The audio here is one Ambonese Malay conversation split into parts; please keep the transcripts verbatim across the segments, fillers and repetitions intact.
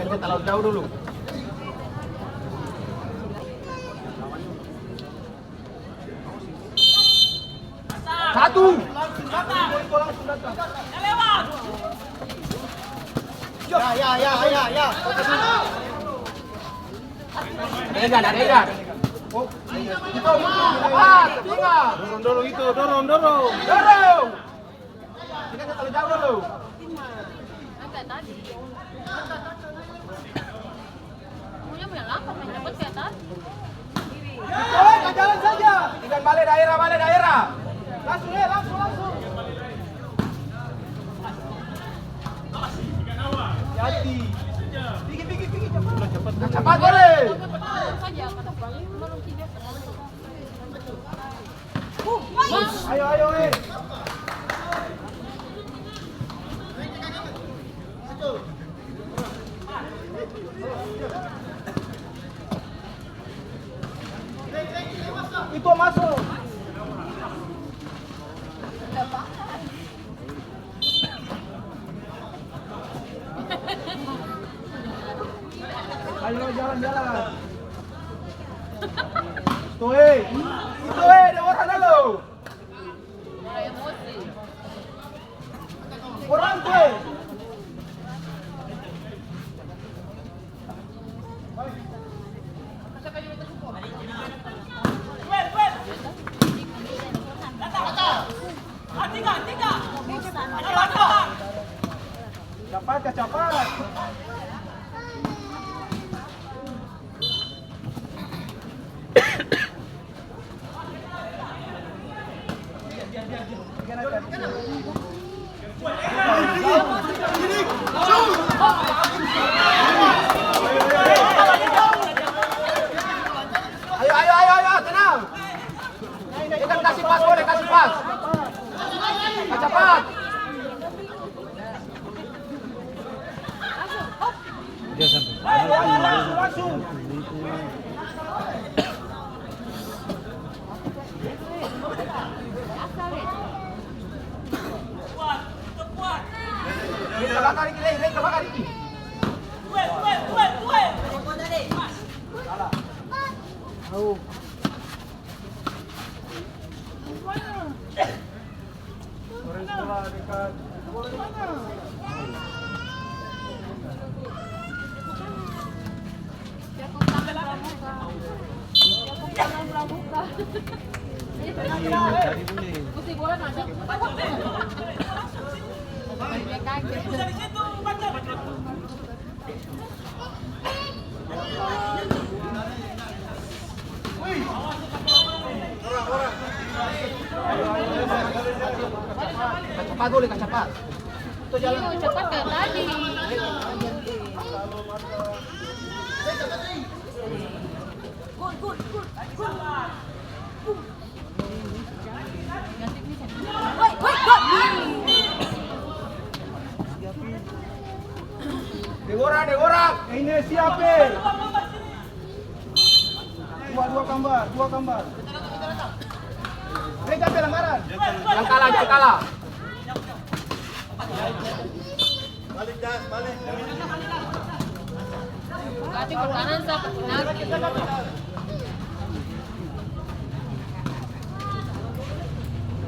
Terlalu jauh dulu. Satu. Ya, ya, ya, ya, ya. Ada Egan, ada Egan. Oh, iya. Kita butuh cepat, tinggal. Dorong, dorong itu, dorong, dorong. Dorong. Kita terlalu jauh dulu. Angkat tadi. Punya, punya lambat, main cepet ke atas. Jalan, jalan saja. Ikan bale daerah, bale daerah. Langsung, eh, langsung, langsung. Hati-hati. Pigi, pigi, pigi, cepat. Cepat, bale. Saja, kata paling belum tiga. Ayo, ayo, eh. Itu masuk. Ayo, jalan, jalan. Tuh, eh. Itu, eh, ada orang lalu. Orang tuh, eh. Capat ka, capat. Ayo, ayo, ayo, ayo, tenang. Ikan kasih pas, boleh kasih pas. Cepat. Dia sampai. Rei, ka bakar dikit, Rei, Rei, ka bakar dikit. Salah. Au. Kacapat boleh, kacapat. Iyo, capat kaya tadi. Deng orang, deng orang. Ini siapa? Dua, dua gambar, dua gambar. Mereka pelanggaran. Yang kalah, yang kalah. Balik, Das, balik. Berarti pertahanan sa, pertahanan.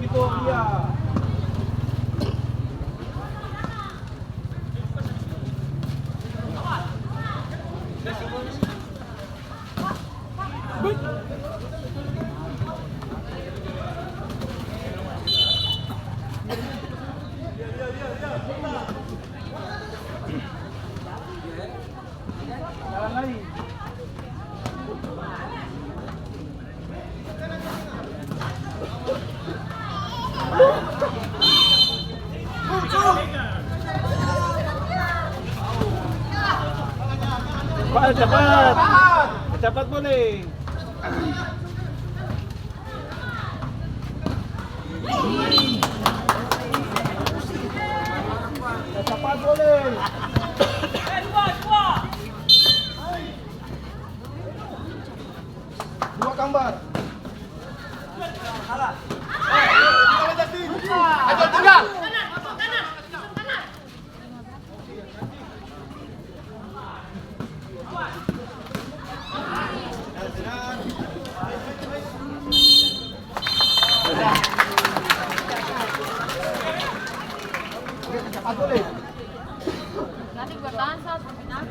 Itu dia. Pak, cepat. Cepat boleh. Cepat boleh. Dua gambar. Ayo, tinggal. Kacapat, Nanti bertahan saat final.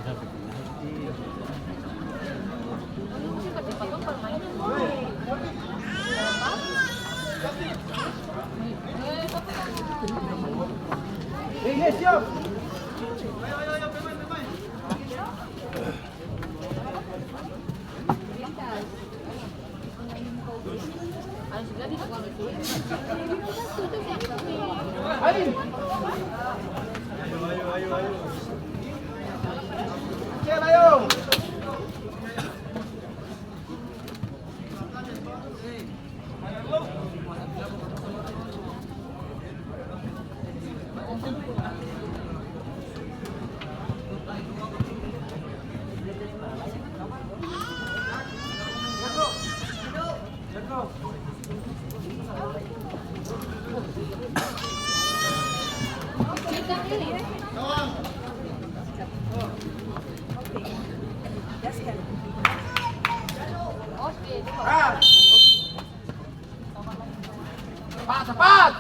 Cepat, cepat!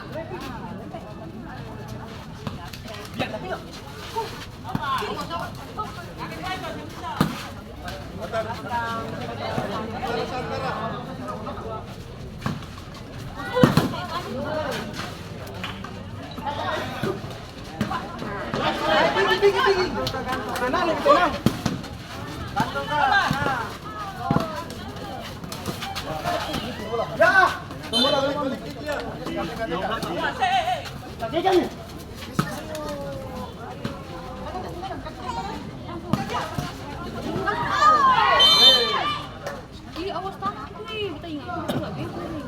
Tinggi, tinggi, tinggi. Tenang, lebih tenang. Ya. Tunggu, tunggu, tunggu. Ih, awas tangan tuh, ih. Kita ingat, kita nggak bego nih.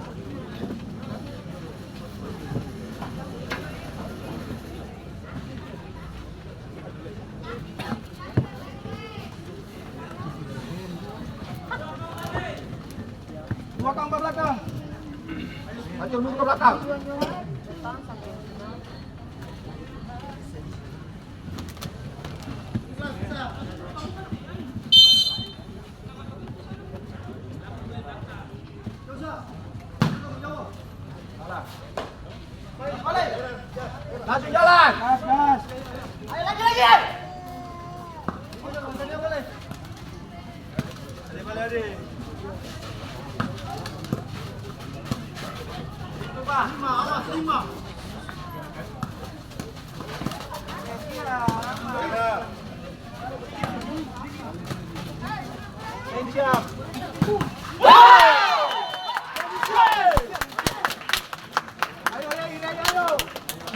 Dua kang pa balakang. Maju mundur ka balakang. Langsung jalan. Gas, gas. Ayo, lagi, lagi. Lima, awas, lima.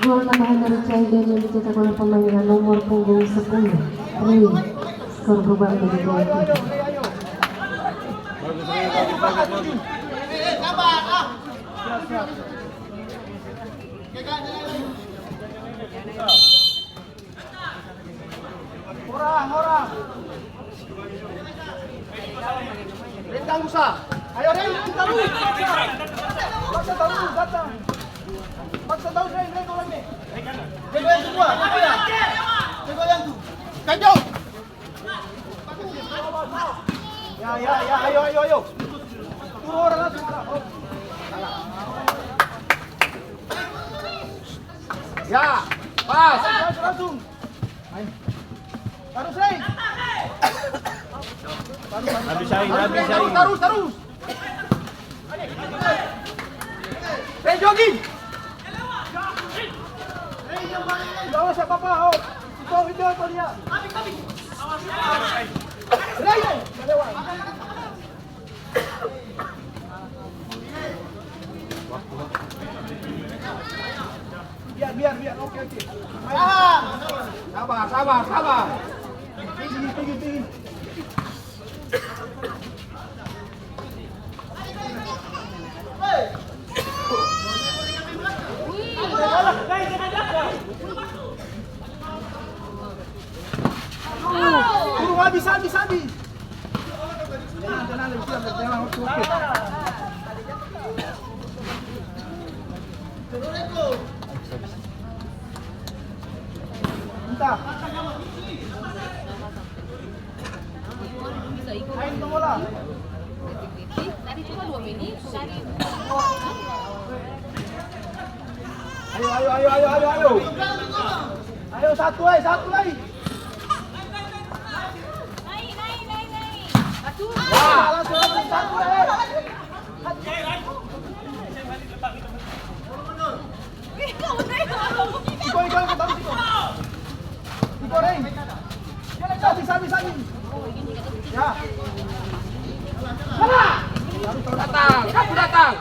Gol tambahan dari Caidan yang dicetak oleh pemain dengan nomor punggung sepuluh, Rey. Skor berubah menjadi dua tiga. Orang, orang. Rentang Nusa. Ayo, Ren, kita lu. Paksa tahu, datang. Paksa tahu, Ren, Ren, tolong nih. Jago yang semua, jago ya. Jago yang tuh. Kacau. Ya, ya, ya, ayo, ayo, ayo. Turun orang langsung. Ya, pas. Langsung, langsung. Ayo. Tarus, Rey. Tarus, tarus, tarus, tarus, tarus, tarus. Rey, jogging. Awas, apa-apa, oh. Itu, itu, itu dia. Rey, Rey. Biar, biar, biar. Oke, oke. Sabar, sabar, sabar. Tinggi, tinggi, tinggi. Turun, habis, habis, habis. Tenang, tenang, lebih siap, tenang, oke, oke. Entah. Ayo, ayo, ayo, ayo, ayo, ayo. Satu lai, satu lai. Satu. Ya, langsung, langsung, satu lai. Iko, iko, iko, taruh situ. Iko, Reng. Sabi, sabi, sabi. Ya. Datang, satu datang.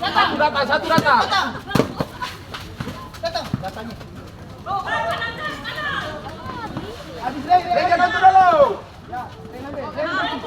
Satu datang, satu datang. Datang, datang. Habis, Reng, Reng, jangan tu dulu. Ya, Reng, ambil. Reng, ambil.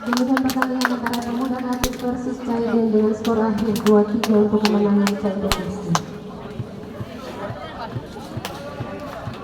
Demikian pertandingan antara Pemuda Gratis versus Caimin dengan skor akhir dua tiga untuk kemenangan Caimin.